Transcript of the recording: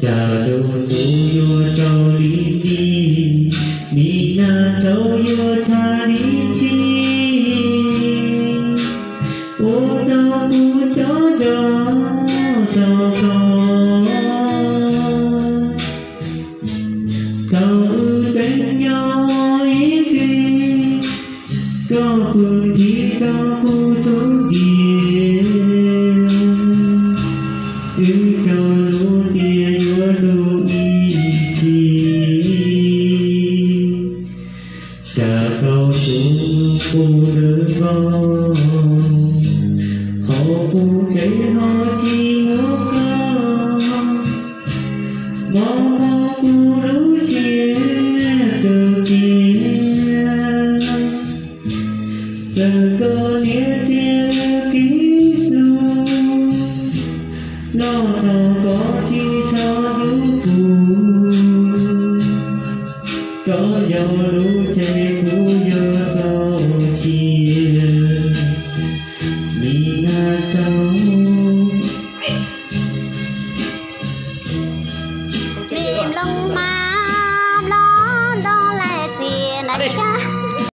Tag lub ntuj yuav tsaus li ntij, nim nag thaum yuav tshaj li tshis, ua rau kuv cov nco tau koj. Thaum wb tseem nyob ib ke, koj pw nthi koj kuv xub ntiag, wb cog lub ntiag yuav luag ib txhis. Cas tau tub qus lawv vau, hauv kuv tsev ho tsis muaj koj, mob mob kuv lub siab kawg kiag. Txawm koj niam txiag kev hlub, noj tau koj tsis txhob ntxub kuv. Koj yog lub ntsej muag